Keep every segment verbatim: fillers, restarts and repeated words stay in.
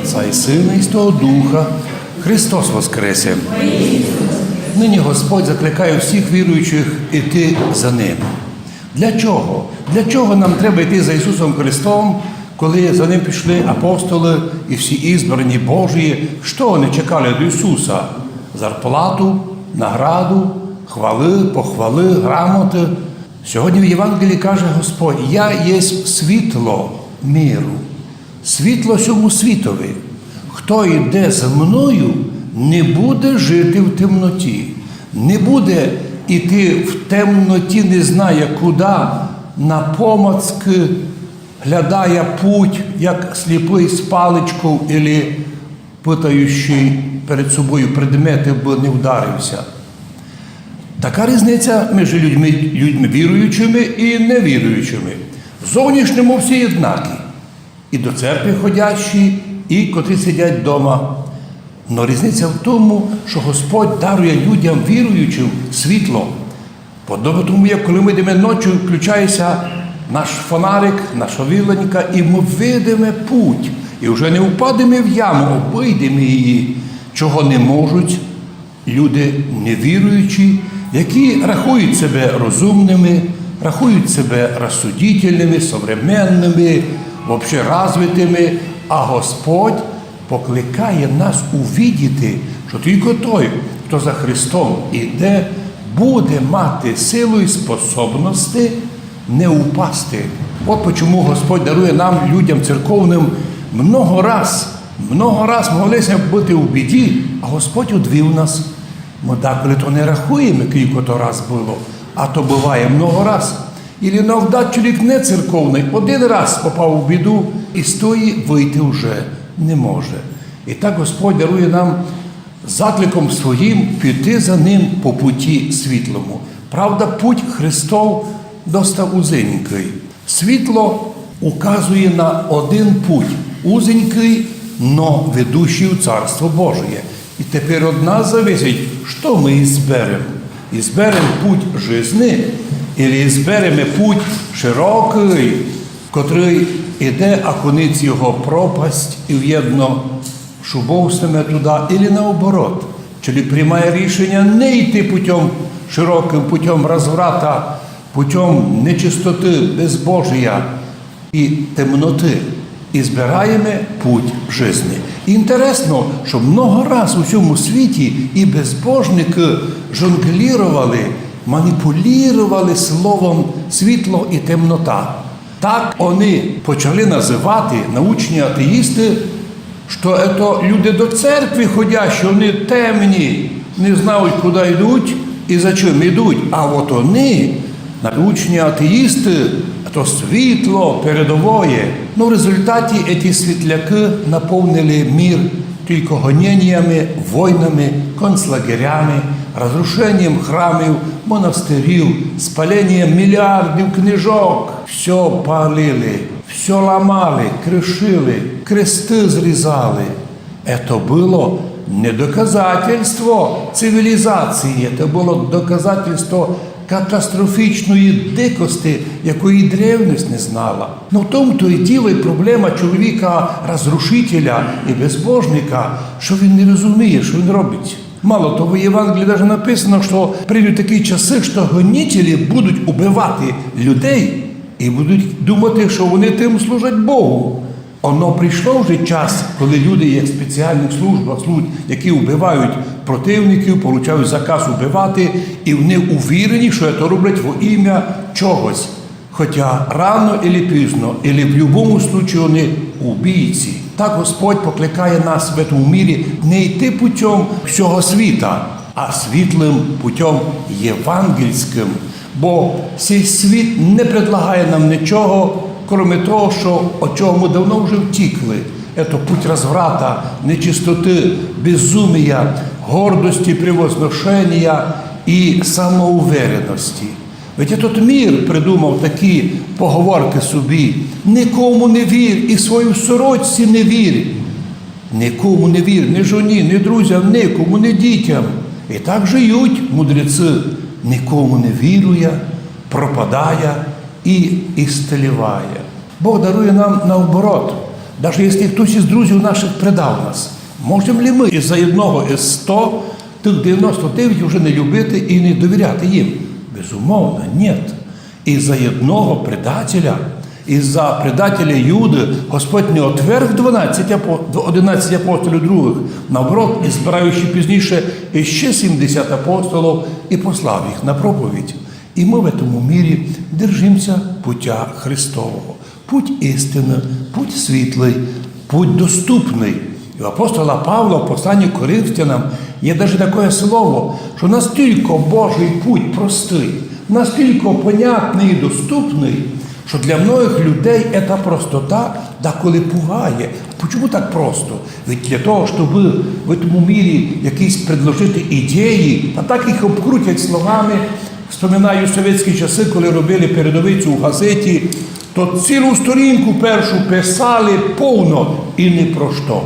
Отця і Сина, і Святого Духа. Христос воскресе! Нині Господь закликає всіх віруючих іти за Ним. Для чого? Для чого нам треба йти за Ісусом Христом, коли за Ним пішли апостолы і всі избрані Божії? Що вони чекали від Ісуса? Зарплату, награду, хвалы, похвалы, грамоты. Сьогодні в Євангелії каже Господь: «Я єсть світло миру». Світло сьому світови. Хто йде за мною, не буде жити в темноті, не буде йти в темноті, не знає куди, на помацки, глядає путь, як сліпый з паличков, или пытаючи перед собою предметы, бы не вдарився. Така різниця між людьми, людьми віруючими і невіруючими. Зовнішньому всі однакі. І до церкви ходящі, і котрі сидять вдома. Но різниця в тому, що Господь дарує людям віруючим світло. Подобно тому, як коли ми йдемо ночі, включається наш фонарик, наша віленька, і ми видиме путь. І вже не впадемо в яму, обійдемо її, чого не можуть люди невіруючі, які рахують себе розумными, рахують себе розсудительными, современными, вообще развитыми, а Господь покликає нас увидіти, що тільки той, хто за Христом іде, буде мати силу і способности не упасти. От почому Господь дарує нам, людям церковным, много раз, много раз могли ся быти у біді, а Господь одвів нас. Мы деколи то не рахуєме, кілько то раз было, а то быває много раз. Или навдать чоловік не церковный, один раз попав у біду, і з тої выйти вже не може. І так Господь дарує нам закликом своїм піти за Ним по путі світлому. Правда, путь Христов доста узенькый. Світло указує на один путь, узенькый, но ведущий у Царство Божоє. І тепер од нас зависить, што мы изберем. Изберем путь жизни, или избереме путь широкый, котрый іде, а конець його пропасть, і вєдно шубовснеме туда, или наоборот, чоловік приймає рішення не йти путём широкым, путём разврата, путём нечистоты, безбожія і темноты, і избираєме путь жизни. І інтересно, што много раз у сьому світі і безбожникы жонгліровали, маніпуліровали словом світло і темнота. Так они почали называти, научні атеїсты, што ето люди до церкви ходящі, они темні, не знають, куды йдуть і за чим йдуть. А от они, научні атеїсты, то світло передовоє. Но в результаті еті світлякы наповнили мир тілько гонениями, войнами, концлагерями, розрушенієм храмів, монастырів, спаленієм міліардів книжок. Всьо палили, всьо ламали, кришили, кресты зрізали. Ето было не доказательство цивілізації, ето было доказательство катастрофічної дикости, якої древность не знала. Но в тому то і діло, і проблема чоловіка-розрушителя і безбожника, што він не розуміє, што він робить. Мало того, в Євангелії даже написано, што прийдуть такі часы, што гонителі будуть убивати людей і будуть думати, што вони тым служать Богу. Оно прийшло вже час, коли люди, як в спеціальных службах служать, які вбивають противників, получають заказ убивати, і вони увірені, што це роблять во імя чогось. Хоча рано или пізно, или в любому случаю вони убійці. Так Господь покликає нас в цьому мірі не йти путём всього світа, а світлым путём євангельськым. Бо сей світ не предлагає нам нічого, кроме того, што, од чого мы давно вже втікли. Ето путь разврата, нечистоты, безумія, гордости, превозношенія і самоуверености. Ведь этот мир придумав такі поговоркы собі: «Никому не вір і своїй сорочці не вір». Никому не вір, ні жоні, ні друзям, никому, ні дітям. І так жиють мудреці. Никому не вірує, пропадає і істліває. Бог дарує нам наоборот. Даже якщо хтось із друзів наших предав нас, можемо ли ми із-за одного із сто тих девяносто девять уже не любити і не довіряти їм? Безумовно, ні. Із-за одного предателя, із-за предателя Юды Господь не отверг дванадцять апо-, одинадцять апостолів других, наоборот, і збираючи пізніше іще сімдесят апостолів, і послав їх на проповідь. І ми в цьому мірі держимося путя Христового. Путь істины, путь світлый, путь доступный. І у апостола Павла в посланні к Коринфянам є даже таке слово, що настільки Божий путь простый, настільки понятный і доступный, що для многих людей ця простота деколи пугає. А чому так просто? Ведь для того, щоб в цьому мірі якісь предложити ідеї, а так їх обкрутять словами. Вспоминаю совєтські часы, коли робили передовицю в газеті, то цілу сторінку першу писали повно і не про што.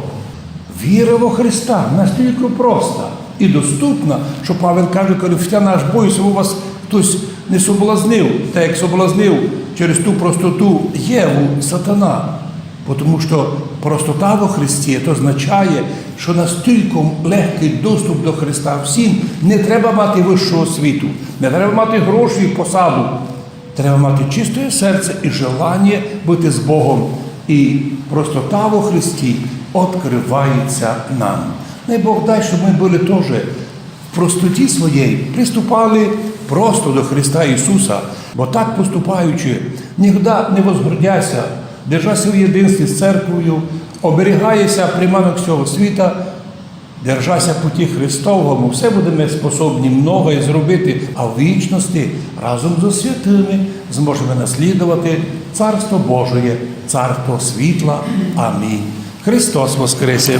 Віра во Христа настільки проста і доступна, що Павел каже: «Коринфяни, аж бою ся, вас хтось не соблазнив, так як соблазнив через ту простоту Єву сатана». Тому що простота во Христі, то означає, що настільки легкый доступ до Христа всім, не треба мати вищу освіту, не треба мати гроші і посаду. Треба мати чисте серце і желання бути з Богом. І простота во Христі відкривається нам. Най Бог дай, щоб ми були теж в простоті своїй, приступали просто до Христа Ісуса, бо так поступаючи, нігде не возгордяйся, держася в єдинстві з церквою, оберігайся приманок цього світа, держася путі Христового, ми все будемо способні многоє зробити, а в вічності разом зо святыми зможемо наслідувати Царство Божоє, Царство світла. Амінь. Христос воскресе!